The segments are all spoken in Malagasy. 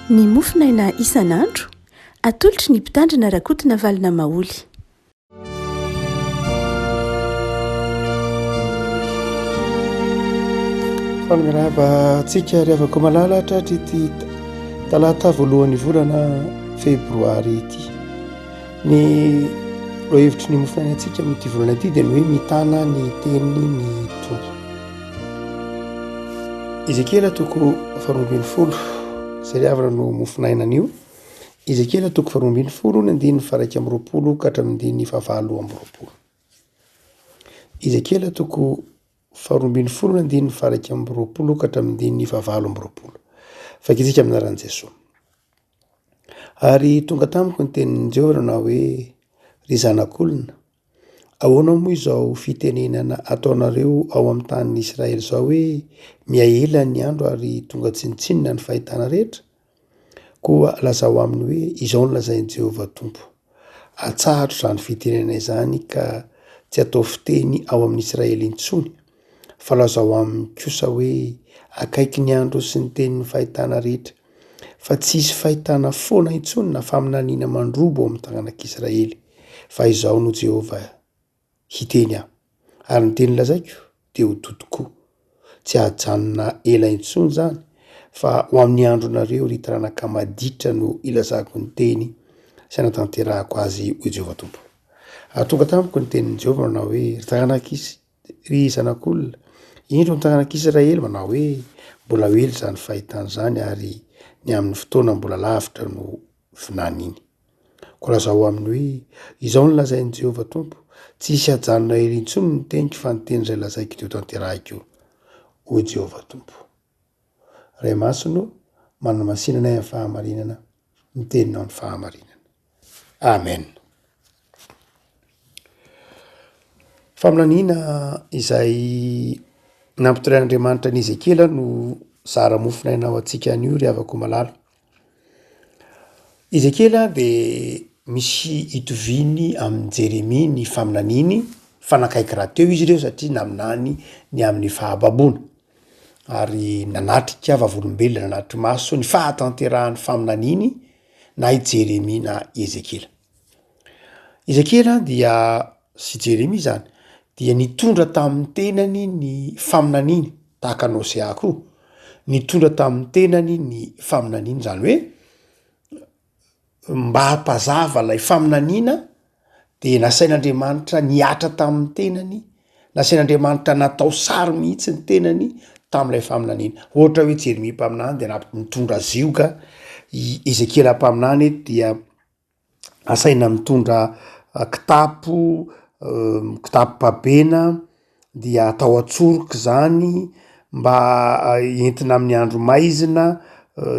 Ny mofonaina isan'andro, atolotry ny Mpitandrina Rakotonavalona Maholy. Faly miarahaba antsika ry havako malala tratry ity talata voalohan'ny volana febroary ity. Ny lohahevitry ny mofonaina antsika amin'ity volana ity dia ny hoe mitana ny teniny ny Tompo. Ezekiela toko faharoa ambin'ny folo, izay ry havana no mofonaina anio. Ezekiela toko faharoa ambin'ny folo ny andininy faha-21 ka hatramin'ny andininy faha-28. Ezekiela toko faharoa ambin'ny folo ny andininy faha-21 ka hatramin'ny andininy faha-28. Vakintsika amin'ny anaran'i Jesoa. Ary tonga tamiko ny tenin'i Jehovah nanao hoe, Ry zanak'olona, Ahoana moa izao fitenenana ataonareo ao amin'ny tanin'i Israely izao hoe, 'Mihaela ny andro ary tonga tsinontsinona ny fahitana rehetra'? Koa lazao aminy hoe, 'Izao no lazain'i Jehovah Tompo, Atsaharo izany fitenenana izany ka tsy atao fiteny ao amin'i Israely intsony, fa lazao aminy kosa hoe, 'Akaiky ny andro sy ny tenin'ny fahitana rehetra, fa tsy hisy fahitana foana intsony na faminaniana mandrobo ao amin'ny taranak'Israely. Fa izao no Jehovah hiteny aho, ary ny teny lazaiko dia ho to tokoa. Tsy hahajanona ela intsony izany, fa ho amin'ny andronareo, ry taranaka maditra, no hilazako ny teny sy hanatanterahako azy, hoy Jehovah Tompo. Ary tonga tamiko ny tenin'i Jehovah manao hoe, Ry taranak'Is, ry zanak'olona, indro ny taranak'Israely manao hoe, Mbola ho ela izany fahitana izany, ary ny amin'ny fotoana mbola lavitra no vinaniny. Koa lazao aminy hoe, 'Izao no lazain'i Jehovah Tompo, Tsy hisy hajanona ela intsony ny teniko, fa ny teny izay lazaiko dia hotanterahiko, hoy Jehovah Tompo. Ray Masina ô, manamasina anay amin'ny fahamarinana, ny teninao ny fahamarinana. Amen. Faminaniana izay nampitorian'Andriamanitra an'i Ezekiela no zara mofon'aina ho antsika anio ry havako malala. Ezekiela dia misy itoviany amin'i Jeremia ny faminaniany, mifanakaiky rahateo izy ireo satria naminany ny amin'ny fahababoana, ary nanatrika vavolombelona nanatri-maso ny fahatanterahan'ny faminaniany na i Jeremia na i Ezekiela. Ezekiela dia sy Jeremia izany dia nitondra tamin'ny tenany ny faminaniany tahaka an'i Hosea koa, nitondra tamin'ny tenany ny faminaniana, izany hoe mba hampazava ilay faminaniana de nasain'Andriamanitra nihatra tamin'ny tenany, nasain'Andriamanitra natao sary mihitsy ny tenany tamin'ilay faminaniana. Ohatra hoe Jeremia mpaminany de namp- nitondra zioga, i Ezekiela mpaminany eto dia asaina mitondra kitapo, kitapo babena dia atao an-tsoroka izany mba entina amin'ny andro maizina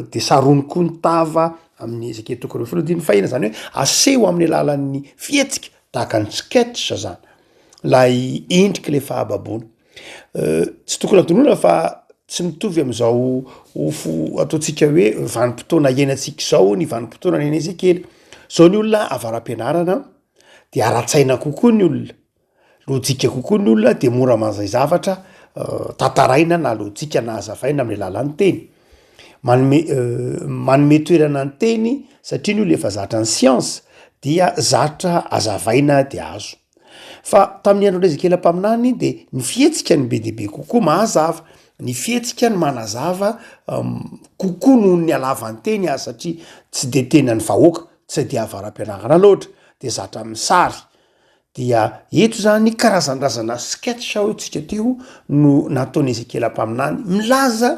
de sarony koa ny tava amin'ny Ezekiela toko 12 andininy fahenina, zany hoe aseho amin'ny alalan'ny fihetsika tahaka ny sketch zany lay endrik'le fahababoana. Tsy tokony hadinoina fa tsy mitovy am'zao ho ataontsika hoe vanim-potoana iainantsika izao ny vanim-potoana niainan'i Ezekiela. Zao ny olona avara-pianarana de ara-tsaina kokoa ny olona, lojika kokoa ny olona de mora mandray zavatra tantaraina na lojika na hazavaina amin'ny alalan'ny teny. Manome manome toerana ny teny satria ny olona efa zatra ny siansa dia zatra hazavaina de azo. Fa tamin'ny andron'i Ezekiela mpaminany dia ny fihetsika no be dia be kokoa mahazava, ny fihetsika no manazava kokoa noho ny halavan-teny aza satria tsy de tena ny vahoaka, tsy de avara-pianarana loatra, de zatra amin'ny sary. Dia eto zany karazandrazana sketch hoy tsika teo no nataon'i Ezekiela mpaminany milaza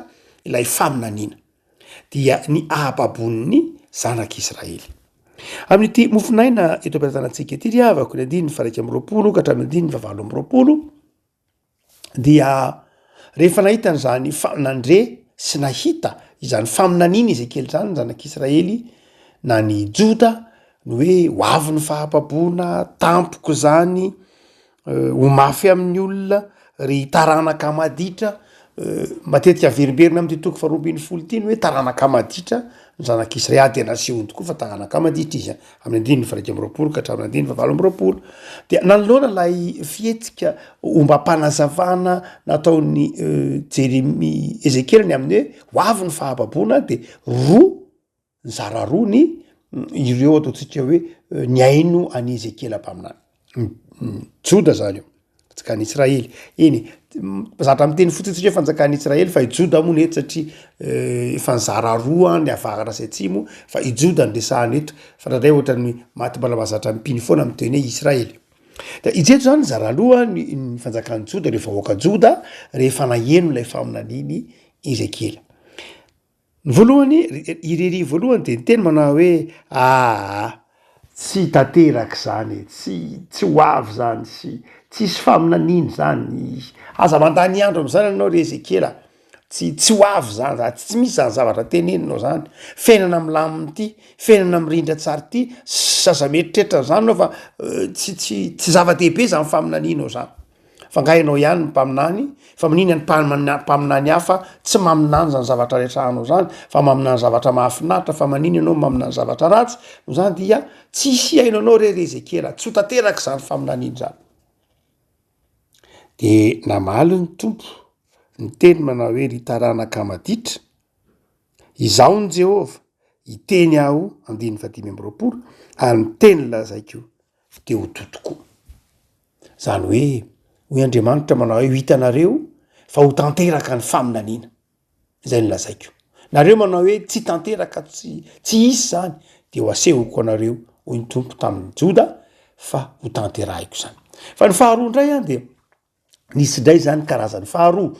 ilay faminaniana. dia ny ahababon'ny zanak'Israely. Amin'ity mofonaina eto am-pelatanantsika ity ry havako, ny andininy faha-21 ka hatramin'ny andininy faha-28 dia rehefa nahita an'izany fa- nandre sy nahita izany faminaniana Ezekiela izany ny zanak'Israely na ny Joda, ny hoe ho avy ny fahababoana, tampoka izany, Ho mafy amin'ny olona ry taranaka maditra, matetika averimberina amin'ity toko faharoa ambin'ny folo ity ny hoe taranaka maditra ny zanak'Israely, dia nasehony tokoa fa taranaka maditra izy amin'ny andininy faha-21 ka hatramin'ny andininy faha-28. Dia nanoloana ilay fihetsika ombam-panazavana nataon'i Jeremia, Ezekiela ny amin'ny hoe ho avy ny fahababoana dia roa. Nizara roa ny ireo ataontsika hoe nihaino an'i Ezekiela mpaminany. Joda zany io, fanjakan'i Israely. Eny e, zatra miteny fotsiny tsika hoe fanjakan'i Israely fa i Joda moa no eto satria efa nizara roa ny avaratra sy atsimo fa i Joda no resahana eto fa indraindray ohatran'ny maty mbola mahazatra ny mpino foana miteny hoe Israely. Da i Jejo zany nizara roa ny ny fanjakan'i Joda, ireo vahoaka Joda rehefa naheno ilay faminanian'i Ezekiela. Ny voalohany, i Riri voalohany dia niteny manao hoe, aa, tsy tanteraka izany e, tsy, tsy ho avy izany, tsy, tsisy faminaniana izany, aza mandany andro amin'izany ianao ry Ezekiela, tsy, tsy ho avy izany, za, tsy misy izany zavatra teneninao izany, fiainana milamina ity, fiainana mirindra tsara ity, aza mieritreritra an'izany ianao fa tsy, tsy, tsy zava-dehibe izany faminanianao izany. Fa angaha ianao ihany no mpaminany? Fa maninona ny mpaminany hafa tsy maminany izany zavatra resahanao izany fa maminany zavatra mahafinaritra fa maninona ianao maminany zavatra ratsy? Noho izany dia tsy hisy hihaino anao re ry Ezekiela, tsy ho tanteraka izany faminaniana izany. De namaly ny Tompo niteny manao hoe, ry taranaka maditra, Izaho no Jehovah, hiteny Aho, andininy fahadimy amby 20, ary ny teny lazaiko dia ho to tokoa. Izany hoe, hoy Andriamanitra manao hoe ho hitanareo fa ho tanteraka ny faminaniana. Izay no lazaiko. Nareo manao hoe tsy tanteraka, tsy tsy hisy izany, dia ho asehoko anareo, hoy ny Tompo tamin'ny Joda, fa ho tanterahiko izany. Fa ny faharoa indray an dia Nisy indray zany karazany faharoa,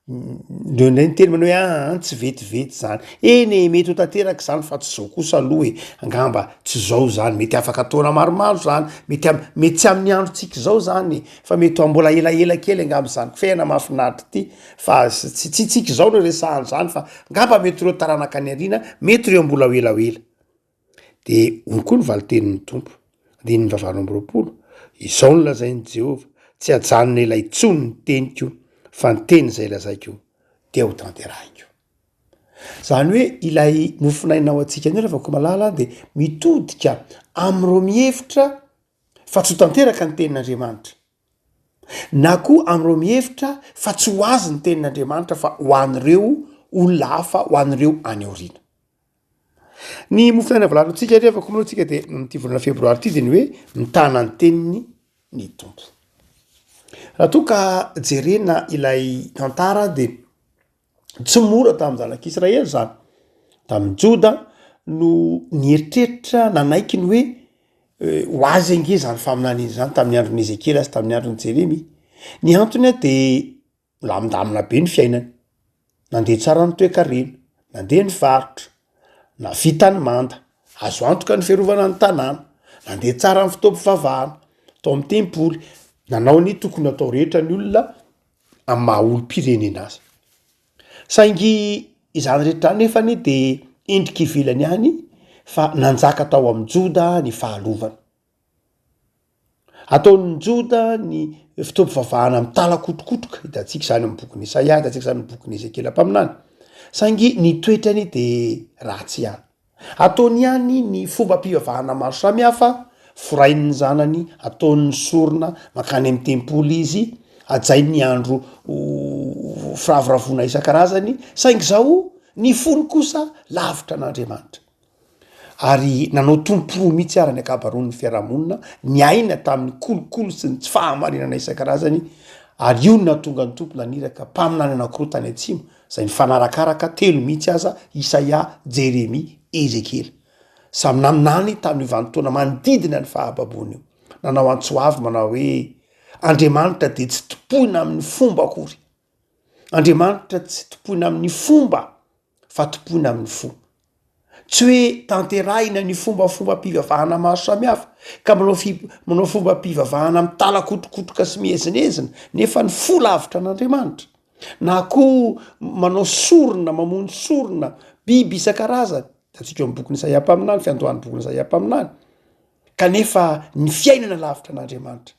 ndreo indray niteny manao hoe aa tsy vetivety zany, eny e mety ho tanteraka zany fa tsy zao kosa aloha e, angamba tsy zao zany, mety afaka taona maromaro zany, mety am- mety tsy amin'ny androntsika izao zany e, fa mety ho mbola elaela kely angamba zany, fiainana mahafinaritra ity fa s- tsy tsy tsika izao no resahana zany fa angamba mety ireo taranaka any aoriana, mety ireo mbola ho elaela. De hoy koa ny valin-tenin'ny Tompo, andininy fahavalo amby 20, Izao no lazain'i Jehovah, Tsy hajanona ela intsony ny teniko, fa ny teny izay lazaiko dia hotanterahiko. Izany hoe ilay mofonaina ho antsika anio Ravakomalala dia mitodika amin'ireo mihevitra fa tsy ho tanteraka ny tenin'Andriamanitra, na koa amin'ireo mihevitra fa tsy ho azy ny tenin'Andriamanitra fa ho an'ireo olona hafa, ho an'ireo any aoriana. Ny mofonaina voalazantsika ry havako moa tsika de amin'ity volana febroary ity de ny hoe mitana ny teniny ny Tompo. Raha toa ka jerena ilay tantara de tsy mora tamin'ny zanak'Israely zany, tamin'ny Joda no nieritreritra nanaiky ny hoe ho azy ange zany faminaniana zany tamin'ny andron'i Ezekiela sy tamin'ny andron'i Jeremia. Ny antony a de Milamindamina be ny fiainany, nandeha tsara ny toekarena, nandeha ny varotra, navita ny manda, azo antoka ny fiarovana ny tanàna, nandeha tsara ny fotoam-pivavahana tao amin'ny tempoly, nanao ny tokony hatao rehetra ny olona amin'ny maha olom-pirenena azy. Saingy izany rehetra izany nefa anie dia endrika ivelany ihany fa nanjaka tao amin'i Joda ny fahalovana. Ataon'ny Joda ny fotoam-pivavahana mitalakotrokotroka, hitantsika izany amin'ny bokin'i Isaia, hitantsika izany amin'ny bokin'i Ezekiela mpaminany, saingy ny toetrany dia ratsy ihany. Ataony ihany ny fombam-pivavahana maro samihafa, forainy ny zanany, ataony ny sorona, mankany amin'ny tempoly izy, hajainy ny andro firavoravoana isan-karazany, saingy izao ny fony kosa lavitra an'Andriamanitra. Ary nanao tompo roa mihitsy ara ny ankabaroan'ny fiarahamonina, niaina tamin'ny kolikoly sy ny tsy fahamarinana isan-karazany, ary io no nahatonga ny Tompo naniraka mpaminany anankiroa tany atsimo, izay nifanarakaraka, telo mihitsy aza, Isaia, Jeremia, Ezekiela. Samy naminany tamin'io vanim-potoana manodidina ny fahababoana io. Nanao antso avo manao hoe, Andriamanitra dia tsy tompoina amin'ny fomba akory. Andriamanitra tsy tompoina amin'ny fomba fa tompoina amin'ny fo. Tsy hoe tanterahina ny fombafombam-pivavahana maro samihafa ka manao fi- manao fombam-pivavahana mitalakotrokotroka sy miezinezina nefa ny fo lavitra an'Andriamanitra, na koa manao sorona, mamono sorona biby isan-karazany, hitantsika eo amin'ny bokin'i Isaia mpaminany, fiandohan'ny bokin'i Isaia mpaminany. Kanefa ny fiainana lavitra an'Andriamanitra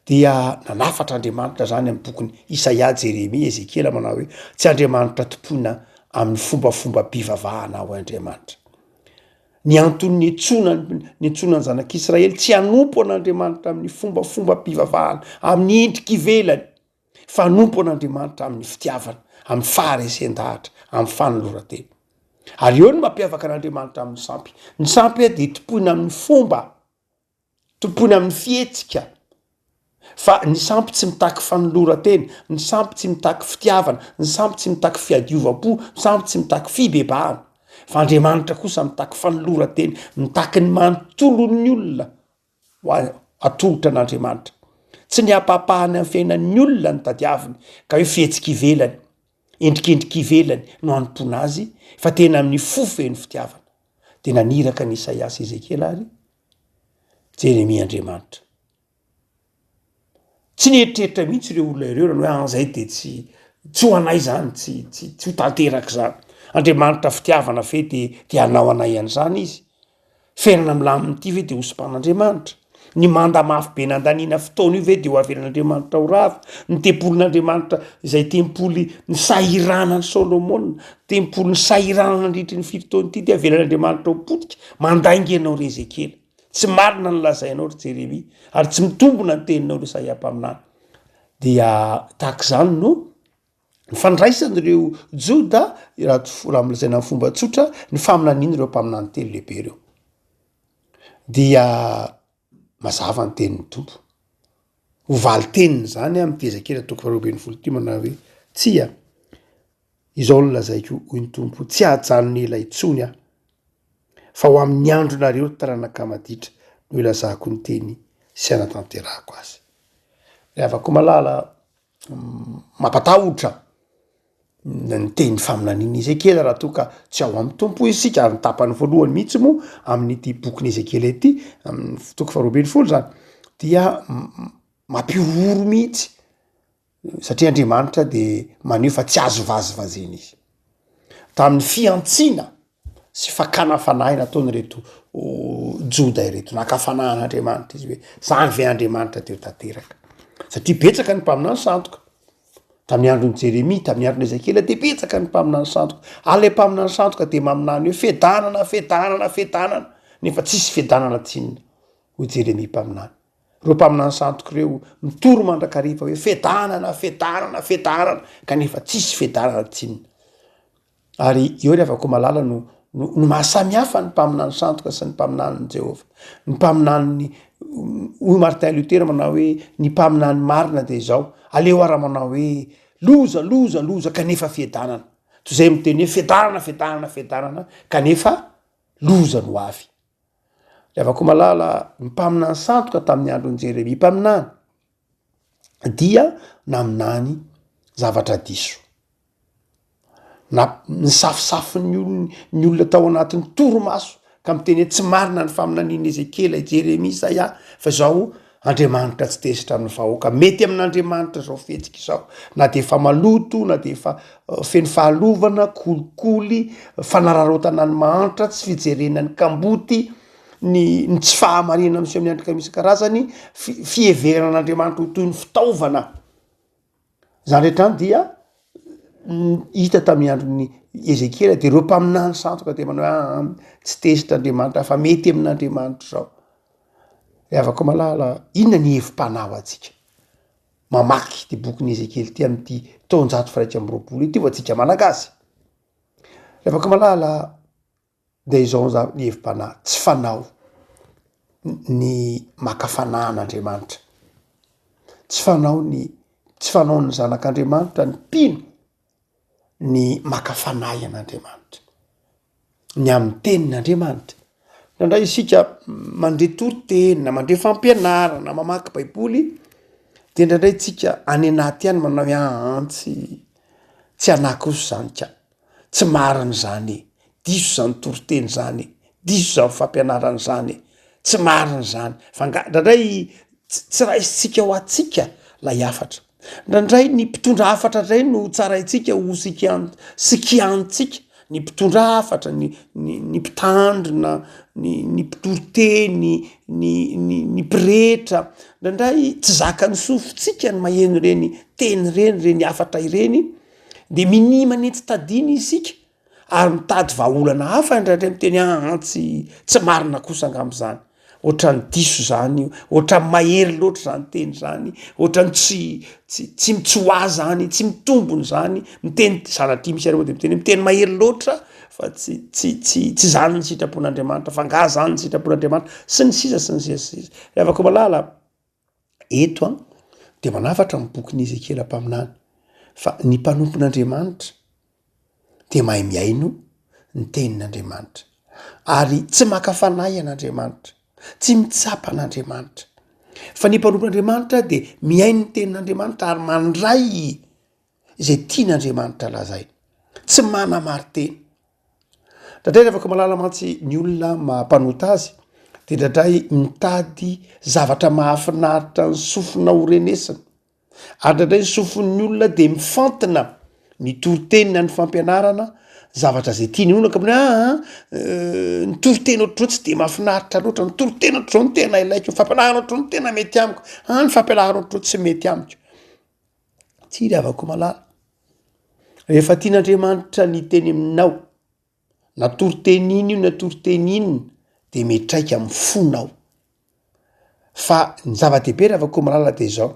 dia nanafatra Andriamanitra zany amin'ny bokiny Isaia, Jeremia, Ezekiela manao hoe tsy Andriamanitra tompoina amin'ny fombafombam-pivavahana aho Andriamanitra. Ny antony niantsoana niantsoana ny zanak'Israely tsy hanompo an'Andriamanitra amin'ny fombafombam-pivavahana amin'ny endrika ivelany fa hanompo an'Andriamanitra amin'ny fitiavana, amin'ny faharesen-dahatra, amin'ny fanoloran-tena. Ary eo no mampiavaka an'Andriamanitra amin'ny sampy. Ny sampy dia tompoina amin'ny fomba, tompoina amin'ny fihetsika, fa ny sampy tsy mitaky fanoloran-tena, ny sampy tsy mitaky fitiavana, ny sampy tsy mitaky fiadiovam-po, ny sampy tsy mitaky fibebahana. Fa Andriamanitra kosa mitaky fanoloran-tena, mitaky ny manontolon'ny olona ho atolotra an'Andriamanitra. Tsy ny hampahapahany amin'ny fiainan'ny olona no tadiaviny, ka hoe fihetsika ivelany, endrikendrika ivelany no hanompoana azy, fa tena amin'ny fo feno fitiavana. Dia naniraka an'i Isaia sy Ezekiela ary Jeremia Andriamanitra. Tsy nieritreritra mihitsy ireo olona ireo raha ny hoe an'izay dia tsy tsy ho anay izany, tsy tsy tsy ho tanteraka izany. Andriamanitra fitiavana ve dia dia hanao anay an'izany izy? Fiainana milamina ity ve dia ho sopan'Andriamanitra? Ny manda mafy be nandaniana fotoana io ve dia ho avelan'Andriamanitra ho rava? Ny tempolin'Andriamanitra izay tempoly nisahiranan'i Solomona, tempoly nisahiranana nandritry ny firy taona ity dia avelan'Andriamanitra ho potika? Mandainga ianao ry Ezekiela. Tsy marina ny lazainao ry Jeremia, ary tsy mitombona ny teninao ry Isaia mpaminany. Dia tahaka izany no nifandraisan'ireo Joda, raha raha lazaina amin'ny fomba tsotra, ny faminanian'ireo mpaminany telo lehibe ireo. Dia mazava ny tenin'ny Tompo. Ho valin-teniny izany amin'ity Ezekiela toko faharoa ambin'ny folo ity manao hoe, Tsia, izao no lazaiko, hoy ny Tompo, tsy hahajanona ela intsony aho, Fa ho amin'ny andronareo ry taranaka maditra no ilazako ny teny sy hanatanterahako azy. Ry havako malala, mampatahotra ny teny faminanian'i Ezekiela raha toa ka tsy ao amin'ny Tompo isika, ary ny tapany voalohany mihitsy moa amin'ity bokin'i Ezekiela ity, amin'ny toko faharoa ambin'ny folo izany, dia mampihorohoro mihitsy satria Andriamanitra dia maneho fa tsy azo vazivaziana izy. Tamin'ny fihantsiana sy fakana fanahy nataon'ireto Joda ireto, naka fanahy an'Andriamanitra izy hoe zany ve Andriamanitra de ho tanteraka, satria betsaka ny mpaminany sandoka, tamin'ny andron'i Jeremia, tamin'ny andron'i Ezekiela de betsaka ny mpaminany sandoka, ary le mpaminany sandoka de maminany hoe fiadanana, fiadanana, fiadanana, nefa tsisy fiadanana tsinona, hoy Jeremia mpaminany. Ireo mpaminany sandoka ireo mitory mandrakariva hoe fiadanana, fiadanana, fiadanana, kanefa tsisy fiadanana tsinona. Ary eo ry havako malala no no no mahasamy hafa ny mpaminany sandoka sy ny mpaminanin'i Jehovah. Ny mpaminaniny, hoy Martin Luther manao hoe ny mpaminany marina dia izao, aleo ara manao hoe loza, loza, loza kanefa fiadanana. Toy izay miteny hoe fiadanana, fiadanana, fiadanana kanefa loza no avy. Ry havako malala, ny mpaminany sandoka tamin'ny andron'i Jeremia mpaminany dia naminany zavatra diso. Na nisafosafon'ny olona ny olona tao anatin'ny torimaso ka miteny hoe tsy marina ny faminanian'i Ezekiela, i Jeremia, Isaia fa izao Andriamanitra tsy tezitra amin'ny vahoaka. Mety amin'Andriamanitra izao fihetsika izao na dia efa maloto, na dia efa feno fahalovana, kolikoly, fanararaotana ny mahantra, tsy fijerena ny kamboty, ny ny tsy fahamarinana miseho amin'ny endrika misy karazany, fi- fiheverana an'Andriamanitra ho toy ny fitaovana. Zany rehetra zany dia hita tamin'ny andron'i Ezekiela de ireo mpaminany sandoka de manao hoe aa tsy tezitra Andriamanitra fa mety amin'Andriamanitra zao. Ry havako malala, inona ny hevi-panahy ho antsika mamaky ity bokin'i Ezekiela ity amin'ity taonjato faha-iraika amby roapolo ity ho antsika malagasy? Ry havako malala, Dia izao ny ny hevi-panahy, tsy fanao ny maka fanahy an'Andriamanitra, tsy fanao ny tsy fanaon'ny zanak'Andriamanitra ny mpino ny maka fanahy an'Andriamanitra, ny amin'ny tenin'Andriamanitra. Indraindray isika mandre toriteny na mandre fampianarana na mamaky baiboly de indraindray tsika any anaty any manao hoe aa tsy tsy anah kosa zany ka. Tsy marina izany e! Diso izany toriteny izany e! Diso izany fampianarana izany e! Tsy marina izany. Fa nga indraindray tsy tsy raisintsika ho antsika ilay hafatra. Indraindray ny mpitondra hafatra indray no tsaraintsika ho sikian- sikianintsika. Ny mpitondra hafatra, ny ny ny mpitandrina, ny ny mpitoriteny, ny ny ny pretra. Indraindray tsy zakan'ny sofintsika ny maheno ireny teny ireny, ireny hafatra ireny. De minia manitsy tadiny isika ary mitady vahaolana hafa indraindray miteny aa tsy tsy marina kosa angamba izany. Ohatran'ny diso zany io, ohatran'ny mahery loatra zany teny zany, ohatran'ny tsy tsy tsy tsy ho ahy zany, tsy mitombona zany, miteny sanatria misy ary moa de miteny hoe miteny mahery loatra fa tsy tsy tsy tsy zany ny sitrapon'Andriamanitra fa nga zany ny sitrapon'Andriamanitra sy ny sisa sy ny sisa sy ny sisa. Ry havako malala, eto an de manafatra ny bokin'i Ezekiela mpaminany fa ny mpanompon'Andriamanitra dia mahay mihaino ny tenin'Andriamanitra ary tsy maka fanahy an'Andriamanitra, tsy mitsapa an'Andriamanitra. Fa ny mpanompon'Andriamanitra dia mihaino ny tenin'Andriamanitra ary mandray izay tian'Andriamanitra lazaina, tsy manamari-tena. Indraindray ry havako malala mantsy ny olona maha mpanota azy de indraindray mitady zavatra mahafinaritra ny sofina ho renesina. Ary indraindray ny sofin'ny olona dia mifantina ny toriteny na ny fampianarana zavatra izay tiany inoana ka aa ny toriteny ohatr'izao tsy de mahafinaritra loatra, ny toriteny ohatr'izao no tena ilaiko, ny fampianarana ohatr'izao no tena mety amiko, aa ny fampianarana ohatr'izao tsy mety amiko. Tsia ry havako malala, rehefa tian'Andriamanitra ny hiteny aminao na toriteny ino io na toriteny inona de mitraika amin'ny fonao. Fa ny zava-dehibe ry havako malala de zao,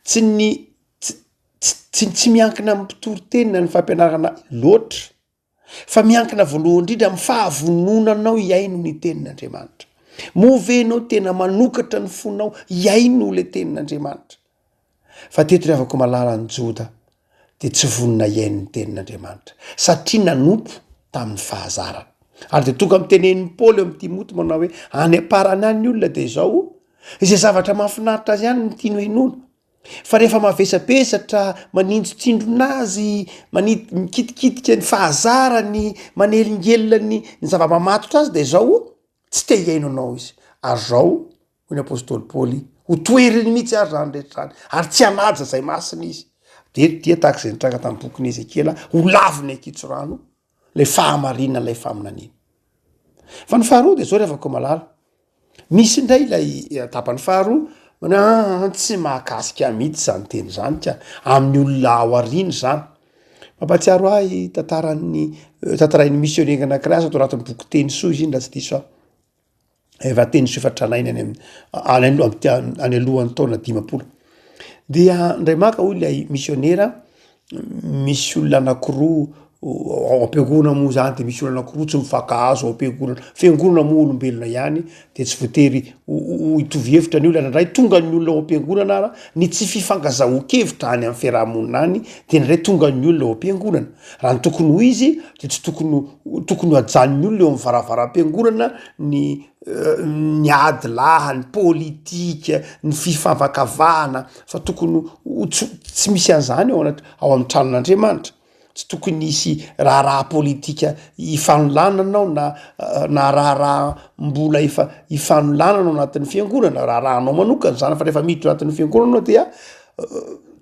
tsy ny tsy tsy tsy miankina amin'ny mpitory teny na ny fampianarana loatra fa miankina voalohany indrindra amin'ny fahavononanao hihaino ny tenin'Andriamanitra. Moa ve ianao tena manokatra ny fonao hihaino le tenin'Andriamanitra? Fa teto ry havako malala ny Joda dia tsy vonona hihaino ny tenin'Andriamanitra satria nanompo tamin'ny fahazarana. Ary dia tonga amin'ny tenenin'i Paoly eo amin'i Timoty manao hoe any am-parany any ny olona dia izao, izay zavatra mahafinaritra azy ihany no tiany henoina. Fa rehefa mavesabesatra, maninjotsindrona azy, mani- mikitikitika ny fahazarany, manelingelina ny ny zava-mamatotra azy dia izao, tsy te hihaino anao izy. Ary izao hoy ny apostoly Paoly, ho toheriny mihitsy ary izany rehetra izany, ary tsy hanaja izay masina izy. Dia eto dia tahaka izay nitranga tamin'ny bokin'i Ezekiela, ho laviny an-kitsorano ilay fahamarinana, ilay faminaniana. Fa ny faharoa dia izao ry havako malala, misy indray ilay eh, tapany faharoa, manao ah, ah, tsy mahakasika ahy mihitsy izany teny izany ka, amin'ny olona ao aoriana izany. Mampahatsiaro ahy tantaran'ny eh, tantarain'ny misionera anankiray aza ato anatin'ny boky Teny Soa izy iny raha tsy diso aho. Efa teny soa efa tranainy any amin'ny any aloha any alohan'ny taona 50. Dia indray maka hoy ilay misionera, misy olona anankiroa ao am-piangonana moa zany de misy olona anankiroa tsy mifankahazo ao am-piangonana. Fiangonana moa olombelona ihany de tsy voatery ho hitovy hevitra ny olona. Indraindray tonga ny olona ao am-piangonana ara ny tsy fifankazahoan-kevitra any amin'ny fiarahamonina any de indraindray tonga ny olona ao am-piangonana. Raha ny tokony ho izy de tsy tokony ho tokony ho ajanon'ny olona eo amin'ny varavaram-piangonana ny ny ady lahy, ny politika, ny fifavakavahana fa tokony ho tsy tsy misy an'izany ao anaty ao amin'ny tranon'Andriamanitra. Tsy tokony hisy raharaha politika ifanolanana ao na na raharaham-bola ifa- ifanolanana ao anatin'ny fiangonana, raharahanao manokana zany fa rehefa miditra ao anatin'ny fiangonana anao dia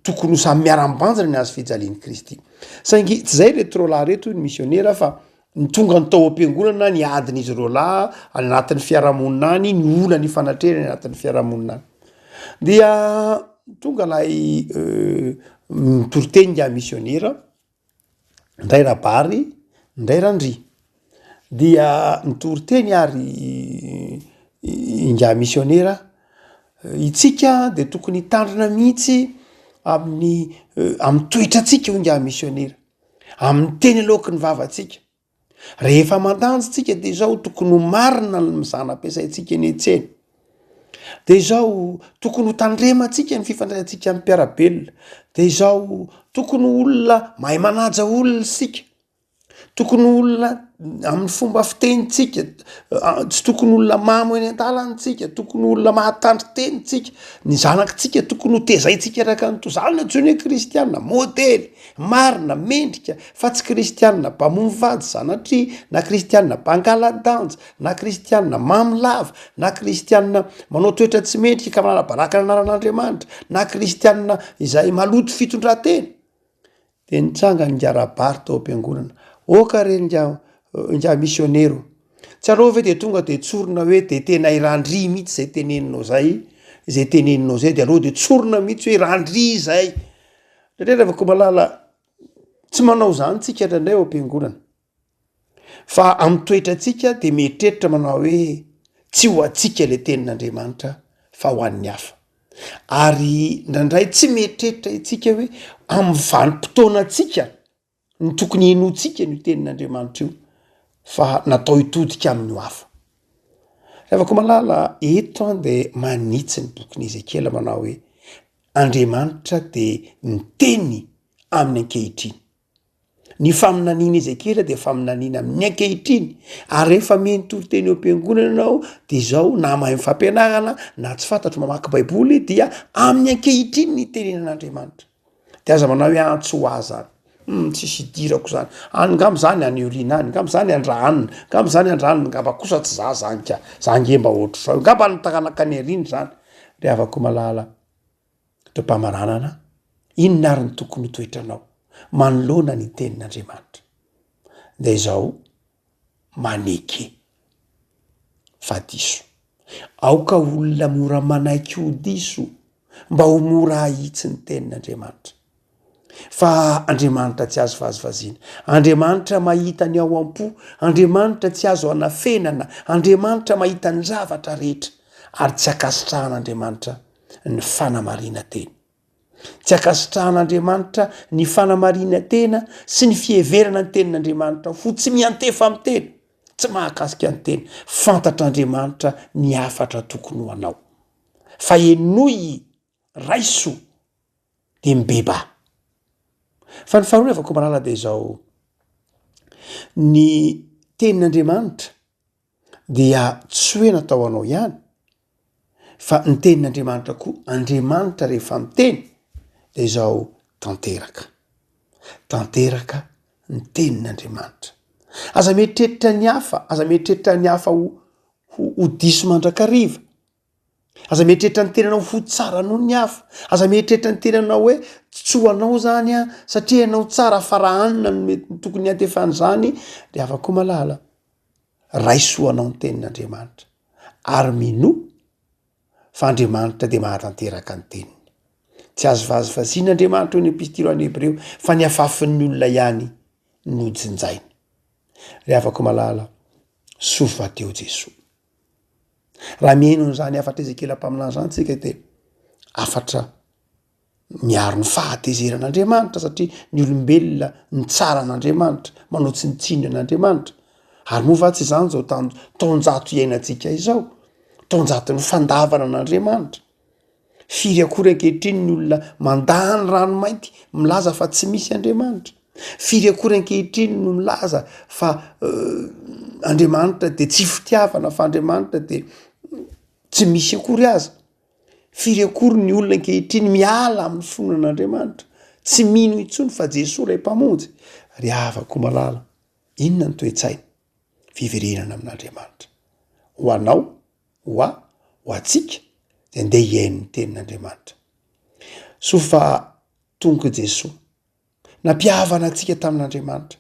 tokony ho samy miara-mibanjina ny hazo fijalian'i Kristy. Saingy tsy zay reto roalahy reto hoy ny misionera fa ny tonga ny tao am-piangonana ny adin'izy ireo lahy any anatin'ny fiarahamonina any, ny olana ifanatrehany any anatin'ny fiarahamonina any. Dia tonga ilay mitoriteny ingahy misionera, ndray Rabary, ndray Randria. Dia nitory teny ary ingahy misionera, itsika dia tokony hitandrina mihitsy amin'ny amin'ny toetrantsika hoy ingahy misionera, amin'ny teny aloaky ny vavantsika. Rehefa mandanja tsika de zao tokony ho marina ny mizana ampiasaintsika eny an-tsena. De izao tokony ho tandremantsika ny fifandraisantsika amin'ny mpiara-belona. De izao tokony ho olona mahay manaja olona isika. Tokony ho olona amin'ny fomba fitenintsika, tsy tokony olona mamo eny an-dalana tsika, tokony olona mahatandrin-teny tsika, ny zanakitsika tokony ho tezaintsika araka ny toa, zany no antsoina hoe kristiana, modely, marina, mendrika, fa tsy kristiana mpamono vady sanatria, na kristiana mpangala-danja, na kristiana mamo lava, na kristiana manao toetra tsy mendrika ka manala baraka ny anaran'Andriamanitra, na kristiana izay maloto fitondran-tena. Dia nitsangana ingahy Rabary tao am-piangonana. Oka re ingahy ingahy misionera o! Tsy aleo ve dia tonga dia tsorina hoe dia tena i Randria mihitsy izay teneninao izay, izay teneninao izay dia aleo dia tsorina mihitsy hoe Randria izay. Indraindray ry havako malala, tsy manao izany tsika indraindray ao am-piangonana. Fa amin'ny toetrantsika dia mieritreritra manao hoe. Tsy ho antsika ilay tenin'Andriamanitra fa ho an'ny hafa. Ary indraindray tsy mieritreritra isika hoe amin'ny vanim-potoanantsika no tokony henointsika an'io tenin'Andriamanitra io fa natao hitodika amin'ny hafa. Ry havako malala, eto an de manitsy ny bokin'i Ezekiela manao hoe Andriamanitra dia miteny amin'ny ankehitriny. Ny faminanian'i Ezekiela dia faminaniana amin'ny ankehitriny, ary rehefa mino toriteny eo am-piangonana ianao dia izao na mahay fampianarana na tsy fantatro mamaky baiboly dia amin'ny ankehitriny ny itenenan'Andriamanitra. De aza manao hoe antso ho ahy zany, hum tsisy idirako zany, any ngamba zany any aoriana any, ngamba zany andrahanina, ngamba zany andrahanina, ngamba kosa tsy za zany ka, za nge mba ohatr'izao, ngamba ny taranaka any aoriana zany, ry havako malala. Teo am-pamaranana, inona ary ny tokony ho toetranao manoloana ny Tenin'Andriamanitra? Dia izao, maneke fa diso. Aoka olona mora manaiky ho diso mba ho mora hahitsy ny Tenin'Andriamanitra. Fa Andriamanitra tsy azo vazivaziana. Andriamanitra mahita ny ao am-po. Andriamanitra tsy azo anafenana. Andriamanitra mahita ny zavatra rehetra. Ary tsy ankasitrahan'Andriamanitra ny fanamarinan-tena. Tsy ankasitrahan'Andriamanitra ny fanamarinan-tena sy ny fiheverana ny tenin'Andriamanitra ho tsy miantefa amin'ny tena, tsy mahakasika ny tena. Fantatr'Andriamanitra ny hafatra tokony ho anao. Fa henoy, raiso, dia mibebaha. Fa ny faharoa rehefa komalala dia izao, ny tenin'Andriamanitra dia tsy hoe natao ho anao ihany fa ny tenin'Andriamanitra koa, Andriamanitra rehefa miteny de izao tanteraka, tanteraka ny tenin'Andriamanitra. Aza mieritreritra ny hafa, aza mieritreritra ny hafa ho ho ho diso mandrakariva, aza mieritreritra ny tenanao ho tsara noho ny hafa, aza mieritreritra ny tenanao hoe tsy ho anao zany an satria ianao tsara fa raha anona no mety tokony hiantefan'izany, ry havako malala. Raiso ho anao ny tenin'Andriamanitra ary minoa fa Andriamanitra dia mahatanteraka ny teniny. Tsy azo vazivaziana Andriamanitra hoy ny epistily ho an'ny Hebreo fa ny afafin'ny olona ihany no jinjainy. Ry havako malala, soa fa teo Jesoa. Raha mihaino an'izany hafatra Ezekiela mpaminany izany tsika dia hafatra miaro ny fahatezeran'Andriamanitra satria ny olombelona mitsara an'Andriamanitra, manao tsinontsinona an'Andriamanitra. Ary moa va tsy izany izao tan- taonjato iainantsika izao? Taonjaton'ny fandavana an'Andriamanitra. Firy akory ankehitriny ny olona mandà ny ranomainty milaza fa tsy misy Andriamanitra? Firy akory ankehitriny no milaza fa Andriamanitra de tsy fitiavana fa Andriamanitra de tsy misy akory aza? Firy akory ny olona ankehitriny miala amin'ny finoana an'Andriamanitra, tsy mino intsony fa Jesoa ilay Mpamonjy. Ry havako malala, inona ny toe-tsaina? Fiverenana amin'Andriamanitra. Ho anao, ho ahy, ho antsika, dia ndeha hihaino ny tenin'Andriamanitra. Soa fa tonga Jesoa. Nampihavana antsika tamin'Andriamanitra.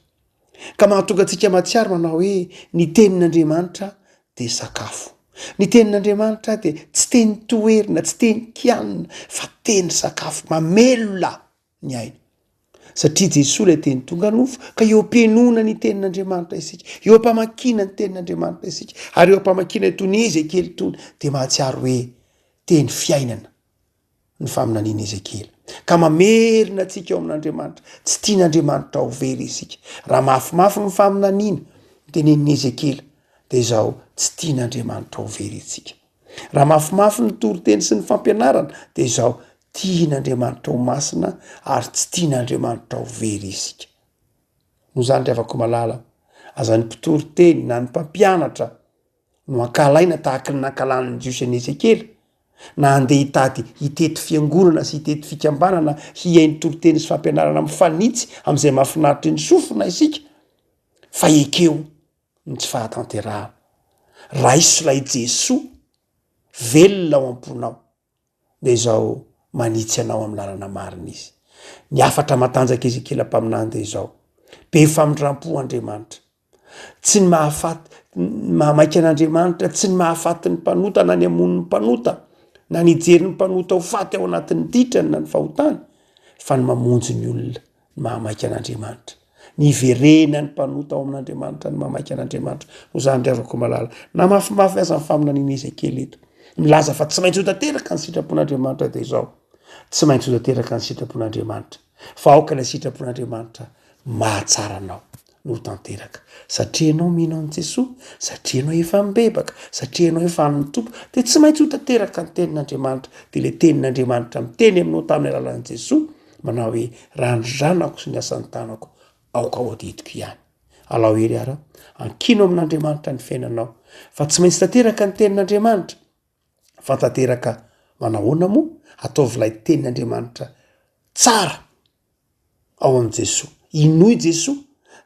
Ka mahatonga antsika mahatsiaro manao hoe ny tenin'Andriamanitra dia sakafo. Ny tenin'Andriamanitra dia tsy teny toherina, tsy teny kianina, fa teny sakafo mamelona ny aina. Satria Jesoa ilay teny tonga nofo, ka eo am-pihenoana ny tenin'Andriamanitra isika, eo am-pamakiana ny tenin'Andriamanitra isika, ary eo am-pamakiana itony Ezekiela itony, dia mahatsiaro hoe teny fiainana ny faminanian'i Ezekiela, ka mamerina antsika eo amin'Andriamanitra. Tsy tian'Andriamanitra ho very isika. Raha mafimafy ny faminaniana notenenin'i Ezekiela, dia izao, tsy tian'Andriamanitra ho very isika. Raha mafimafy ny toriteny sy ny fampianarana, dia izao, tian'Andriamanitra ho masina ary tsy tian'Andriamanitra ho very isika. Noho izany ry havako malala, aza ny mpitory teny na ny mpampianatra no ankahalaina tahaka ny nankahalan'ny Jiosy an'i Ezekiela, na handeha hitady hitety fiangonana sy hitety fikambanana hihaino toriteny sy fampianarana mifanitsy amin'izay mahafinaritra ny sofina isika, fa ekeo ny tsy fahatanterahana. Raiso ilay Jesoa velona ao am-ponao. dia izao manitsy anao amin'ny lalana marina izy. Ny hafatra matanjaka Ezekiela mpaminany dia izao, be famindram-po Andriamanitra. Tsy ny mahafaty, ny mahamaika an'Andriamanitra, tsy ny mahafaty ny mpanota na ny hamono ny mpanota, na ny hijery ny mpanota ho faty ao anatin'ny ditrany na ny fahotany, fa ny mamonjy ny olona, ny mahamaika an'Andriamanitra. Ny hiverenan'ny mpanota ao amin'Andriamanitra no mamaika an'Andriamanitra. Ho izany ry havako malala, na mafimafy aza ny faminaniana Ezekiela eto, milaza fa tsy maintsy ho tanteraka ny sitrapon'Andriamanitra dia izao, tsy maintsy ho tanteraka ny sitrapon'Andriamanitra, fa aoka ilay sitrapon'Andriamanitra mahatsara anao no ho tanteraka. Satria ianao mino an'i Jesoa, satria ianao efa mibebaka, satria ianao efa an'ny Tompo, dia tsy maintsy ho tanteraka ny tenin'Andriamanitra. Dia ilay tenin'Andriamanitra miteny aminao tamin'ny alalan'i Jesoa, manao hoe, raha ny zanako sy ny asan'ny tanako, aoka ho adidiko ihany. Alao hery ara, ankino amin'Andriamanitra ny fiainanao, fa tsy maintsy tanteraka ny tenin'Andriamanitra. Fa tanteraka manahoana moa? Ataovy ilay tenin'Andriamanitra tsara ao amin'i Jesoa. Inoy Jesoa,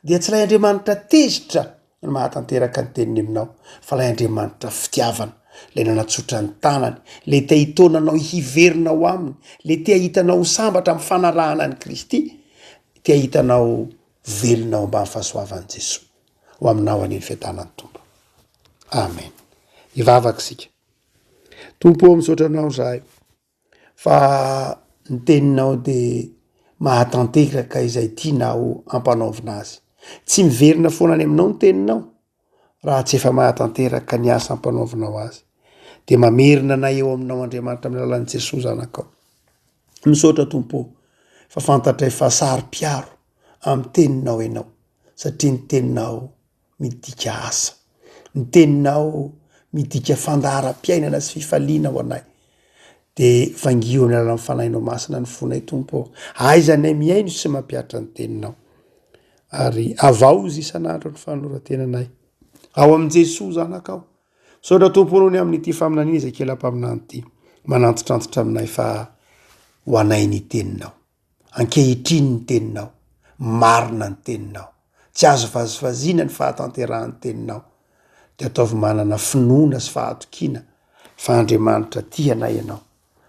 dia tsy ilay Andriamanitra tezitra no mahatanteraka ny teniny aminao, fa ilay Andriamanitra fitiavana, ilay nanatsotra ny tanany, ilay te hitaona anao hiverina ao aminy, ilay te hahita anao ho sambatra amin'ny fanarahana an'i Kristy, te hahita anao velona ao ambany fahasoavan'i Jesoa. Ho aminao anie ny fiadanan'ny Tompo. Amen. Hivavaka isika. Tompo ô, misaotra anao izahay fa ny teninao dia mahatanteraka izay tianao hampanaovina azy. Tsy miverina foana any aminao ny teninao raha tsy efa mahatanteraka ny asa ampanaovinao azy. Dia mamerina anay eo aminao Andriamanitra amin'ny alalan'i Jesoa Zanakao. Misaotra Tompo ô fa fantatray fa saro-piaro amin'ny teninao ianao satria ny teninao midika asa. Ny teninao midika fandaharam-piainana sy fifaliana ho anay. De vangio amin'ny alalan'ny Fanahinao Masina ny fonay Tompo ô. Aiza anay mihaino sy mampihatra ny teninao. Ary avaozy isan'andro ny fanoloran-tenanay. Ao amin'i Jesoa Zanakao. Misaotra Tompo noho ny amin'ity faminaniana Ezekiela mpaminany ity. Manantitrantitra aminay fa ho anay ny teninao. Ankehitriny ny teninao, marina ny teninao, tsy azo vazivaziana ny fahatanterahan'ny teninao, dia ataovy manana finoana sy fahatokiana fa Andriamanitra tia anay ianao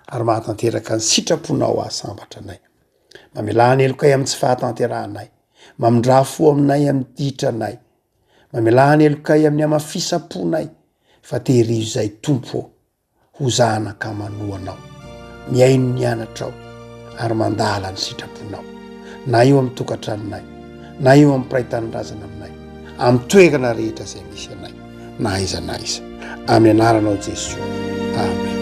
ary mahatanteraka ny sitraponao hahasambatra anay. Mamelà ny helokay amin'ny tsy fahatanterahanay, mamindrà fo aminay amin'ny ditranay, mamelà ny helokay amin'ny hamafisam-ponay, fa tehirizo izay Tompo ô. ho zanaka manoa anao, mihaino ny anatrao ary mandala ny sitraponao, na eo amin'ny tokantranonay, na eo amin'ny mpiray tanindrazana aminay, amin'ny toerana rehetra izay misy anay, na aiza na aiza. Amin'ny anaranao Jesoa. Amen.